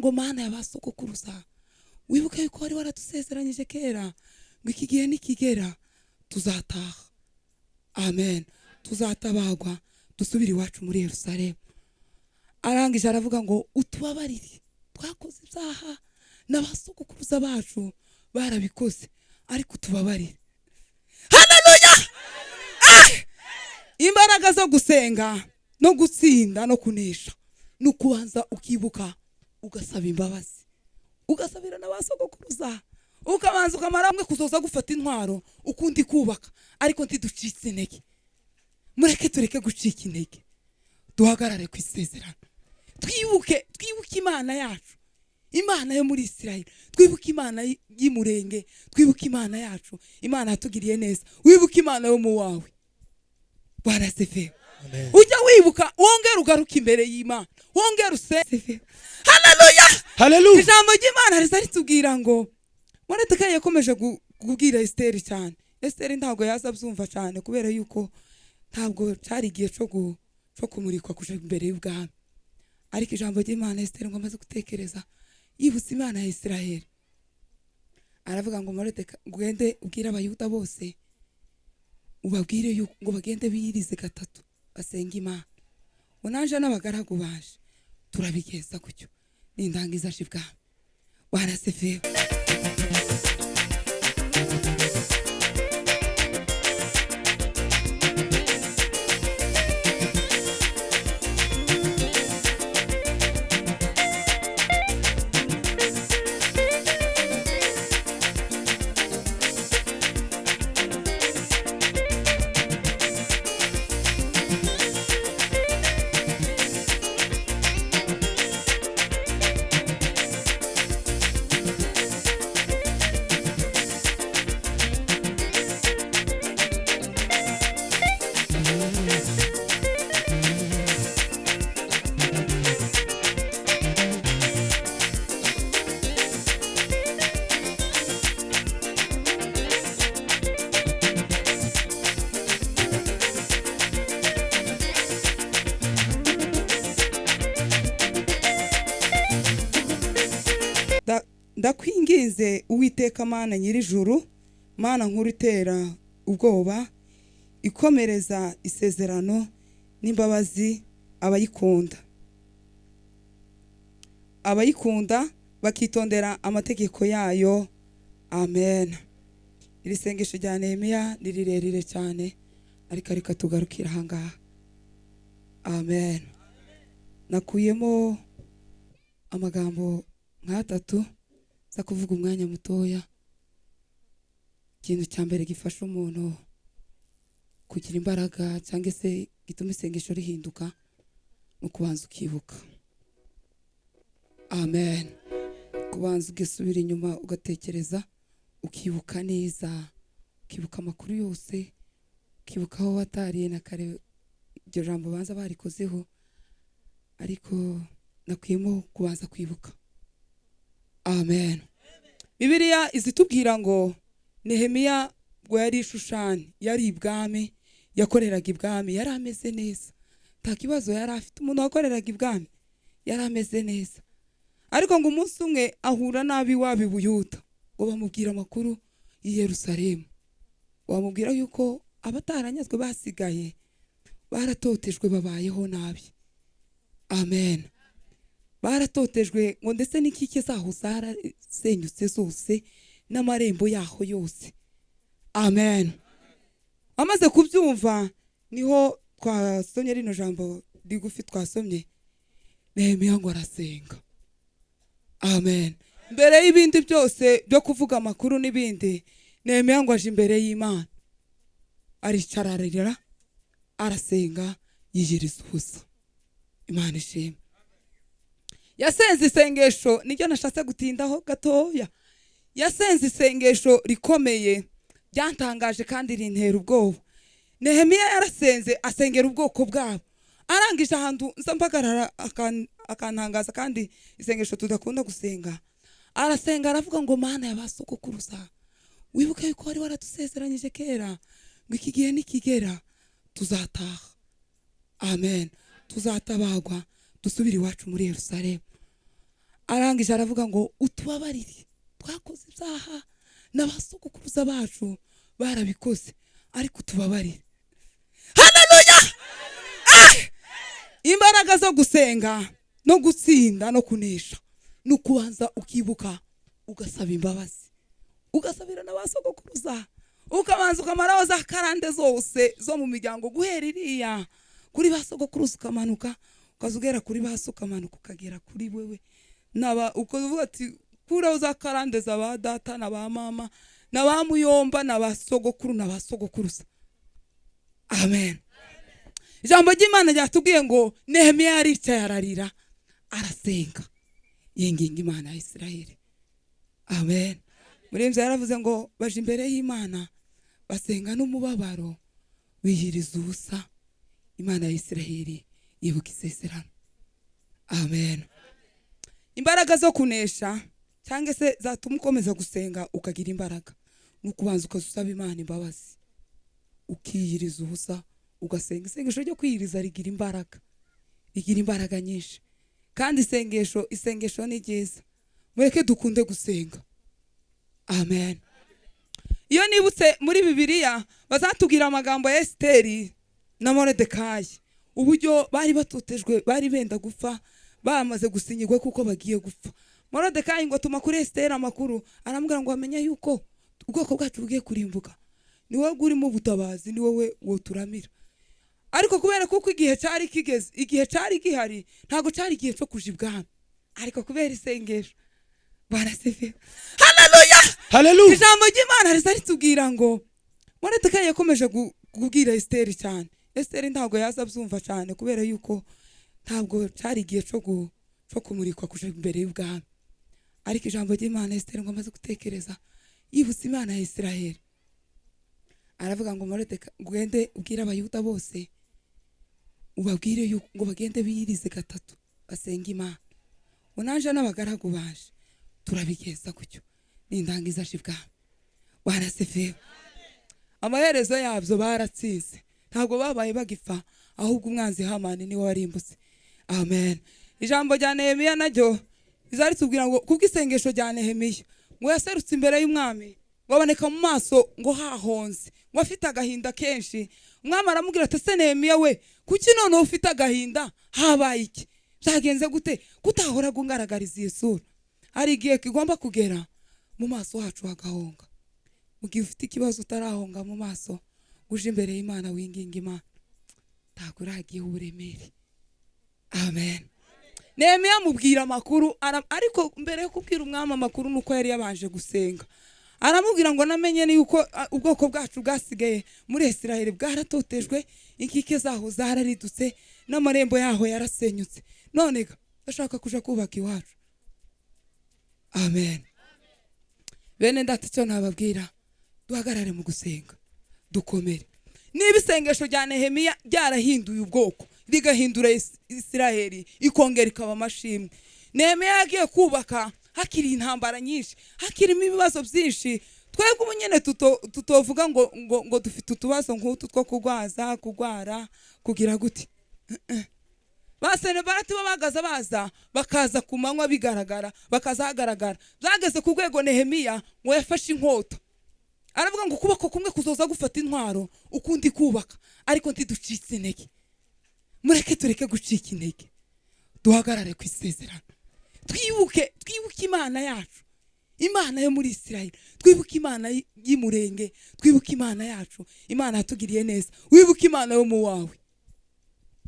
Ngo Mana ya ba sogokuruza, wibuke yuko wari waradusezeranyije kera ngo iki gihe nikigera tuzataha. Amen. Tuzatabagwa dusubire iwacu muri Yerusalemu. Arangije aravuga ngo utubabarire, twakoze ibyaha n'abasogokuruza bacu barabikoze, ariko utubabarire. Haleluya! Imbaraga zo gusenga no gutsinda no kunesha ni ukubanza ukibuka, ugasaba imbabazi, ugasabira n'abasogokuruza, ukabanza ukamara hamwe kuzoza gufata intwaro ukundi kubaka. Ariko ntiducitse intege, mureke tureke gucika intege, duhagarare ku isezerano, twibuke, twibuke Imana yacu, Imana yo muri Isirayeli, twibuke Imana y'Imurenge, twibuke Imana yacu, Imana yatugiriye neza, wibuke Imana yo mu wawe. Bwana asifiwe. Ujya wibuka, wongera ugaruka imbere y'Imana, wongera usenge. Haleluya! Haleluya! Ijambo ry'Imana riza ritubwira ngo Moridekayi yakomeje kubwira Esiteri cyane. Esiteri ntabwo yaza abyumva cyane, kubera yuko ntabwo cyari igihe cyo kumurikwa kuja imbere y'ubwami. Ariko ijambo ry'Imana, Esiteri ngo amaze gutekereza, yibutse Imana ya Isiraheli, aravuga ngo Moridekayi, ugende ubwire Abayuda bose, ubabwire yuko ngo bagende biyirize gatatu basenge Imana. Unanje n'abagaragu baje turabigeza gutyo, nindangiza aje ibwami. Bwana asifiwe. Ndakwinginze Uwiteka Mana nyir'ijuru, Mana nkuru itera ubwoba, ikomereza isezerano n'imbabazi abayikunda, abayikunda bakitondera amategeko yayo. Amen. Iri sengesho rya Nehemiya ni rirerire cyane, ariko reka tugarukire aha ngaha. Amen. Nakuyemo amagambo nk'atatu za kuvuga umwanya mutoya. Ikintu cya mbere gifasha umuntu kugira imbaraga cyangwa se gituma isengesho rihinduka ni ukubanza ukibuka. Amen. Kubanza ugasubira inyuma ugatekereza, ukibuka neza, ukibuka amakuru yose, ukibuka aho watariye na kare iryo jambo banza barikozeho, ariko nakwiyemo kubanza kwibuka. Amen. Bibiliya izitubwira ngo Nehemiya ngo yari Ishushani, yari ibwami, yakoreraga ibwami, yari ameze neza, nta kibazo yari afite. Umuntu wakoreraga ibwami yari ameze neza, ariko ngo umunsi umwe ahura n'ab'iwabo i Buyuda, ngo bamubwira amakuru y'i Yerusalemu, bamubwira yuko abataranyazwe basigaye baratotejwe, babayeho nabi. Amen. Baratotejwe ngo ndetse n'inkike zaho zarasenyutse zose n'amarembo yaho yose. Amen. Amaze kubyumva niho twasomye rino jambo rigufi twasomye, Nehemiya ngo arasenga. Amen. Mbere y'ibindi byose byo kuvuga amakuru n'ibindi, Nehemiya ngo aje imbere y'Imana, aricara ararira, arasenga, yiyiriza ubusa. Imana ishimwe. Yasenze isengesho, niryo nashatse gutindaho gatoya. Yasenze isengesho rikomeye ryantangaje kandi rintera ubwoba. Nehemiya yarasenze asengera ubwoko bwabo, arangije ahantu nza mpagarara akantangaza, kandi isengesho tudakunda gusenga. Arasenga aravuga ngo Mana ya ba sogokuruza, wibuke yuko wari waradusezeranyije kera ngo iki gihe nikigera tuzataha. Amen. Tuzatabagwa dusubire iwacu muri Yerusalemu. Arangije aravuga ngo utubabarire, twakoze ibyaha n'abasogokuruza bacu barabikoze, ariko utubabarire. Haleluya! Imbaraga zo gusenga no gutsinda no kunesha ni ukubanza ukibuka, ugasaba imbabazi, ugasabira n'abasogokuruza, ukabanza ukamaraho za karande zose zo mu miryango, guhera iriya kuri ba sogokuruza ukamanuka, ukaza ugera kuri ba so, ukamanuka ukagera kuri wewe, naba ukavuga ati kuraho za karande za ba data na ba mama na ba muyomba na ba sogokuru na ba sogokuruza. Amen. Ijambo ry'Imana ryatubwiye ngo Nehemiya yaricaye, ararira, arasenga, yinginga Imana ya Isiraheli. Amen. Murinzi yaravuze ngo baje imbere y'Imana basenga n'umubabaro, biyiriza ubusa, Imana ya Isiraheli yibuka isezerano. Amen. Imbaraga zo kunesha cyangwa se zatuma ukomeza gusenga ukagira imbaraga ni ukubanza ukazusaba Imana imbabazi, ukiyiriza ubusa, ugasenga. Isengesho ryo kwiyiriza rigira imbaraga, rigira imbaraga nyinshi. Kandi isengesho ni ryiza, mureke dukunde gusenga. Amen. Iyo nibutse muri Bibiliya bazatubwira amagambo ya Esiteri na Moridekayi, uburyo bari batotejwe, bari benda gupfa, bamaze gusinyirwa kuko bagiye gupfa. Moridekayi ngo atuma kuri Esiteri amakuru, aramubwira ngo amenye yuko ubwoko bwacu bugiye kurimbuka, ni wowe urimo ubutabazi, ni wowe woturamira. Ariko kubera kuko igihe cyari kigeze, igihe cyari gihari, ntabwo cyari igihe cyo kuja ibwami, ariko kubera isengesho barasifiwe. Haleluya! Haleluya! Ijambo ry'Imana riza ritubwira ngo Moridekayi yakomeje kubwira Esiteri cyane. Esiteri ntabwo yaza abyumva cyane, kubera yuko ntabwo cyari igihe cyo kumurikwa kuja imbere y'ubwami. Ariko ijambo ry'Imana, Esiteri ngo amaze gutekereza, yibutse Imana ya Isiraheli, aravuga ngo Moridekayi, ugende ubwire Abayuda bose, ubabwire yuko ngo bagende biyirize gatatu basenge Imana, unanje n'abagaragu baje turabigeza gutyo, nindangiza aje ibwami. Barasifiwe. Amaherezo yabyo baratsinze, ntabwo babaye bagipfa, ahubwo umwanzi Hamani niwe warimbutse. Amen. Ijambo rya Nehemiya naryo riza ritubwira ngo kubw'isengesho rya Nehemiya, ngo yaserutse imbere y'umwami, ngo aboneka mu maso ngo hahonze, ngo afite agahinda kenshi. Umwami aramubwira ati ese Nehemiya we, kuki noneho ufite agahinda? Habaye iki? Byagenze gute kutahoraga ungaragariza iyi sura? Hari igihe kigomba kugera mu maso hacu hagahonga. Mu gihe ufite ikibazo utarahonga mu maso, uje imbere y'Imana winginga Imana, ntabwo uragiha uburemere. Amen. Nehemiya amubwira amakuru, ariko mbere yo kubwira umwami amakuru nuko yari yabanje gusenga. Aramubwira ngo namenye yuko ubwoko bwacu bwasigaye muri Isiraheli bwaratotejwe, inkike zaho zararidutse, n'amarembo yaho yarasenyutse, none ga ndashaka kuja kubaka iwacu. Amen. Bene ndata, icyo nababwira, duhagarare mu gusenga, dukomere. Niba isengesho rya Nehemiya ryarahinduye ubwoko, rigahindura Isiraheli, ikongera ikaba amashimwe. Nehemiya yagiye kubaka hakiri intambara nyinshi, hakirimo ibibazo byinshi. Twebwe ubu nyine tutovuga ngo dufite utubazo nk'utu two kurwaza, kurwara, kugira gute. Ba Senebalati bo bagaza baza, bakaza ku manywa bigaragara, bakaza hagaragara. Byageze ku rwego Nehemiya ngo yafashe inkota, aravuga ngo ukuboko kumwe kuzoza gufata intwaro, ukundi kubaka, ariko ntiducitse intege. Mureke tureke gucika intege, duhagarare ku isezerano, twibuke Imana yacu, Imana yo muri Isiraheli, twibuke Imana y'Imurenge, twibuke Imana yacu, Imana yatugiriye neza. Wibuke Imana yo mu wawe.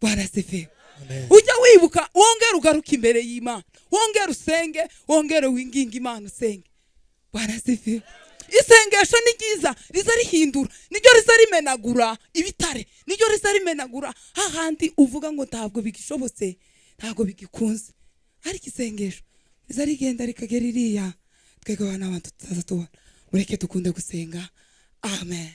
Bwana asifiwe. Amen. Ujya wibuka, wongere ugaruke imbere y'Imana, wongere usenge, wongere winginge Imana, usenge. Bwana asifiwe. Isengesho ni ryiza, riza rihindura, niryo riza rimenagura ibitare, niryo riza rimenagura hahandi uvuga ngo ntabwo bigishobotse, ntabwo bigikunze. Ariko isengesho riza rigenda rikagera iriya twebwe abana b'abantu tutaza tubona. Mureke dukunde gusenga. Amen.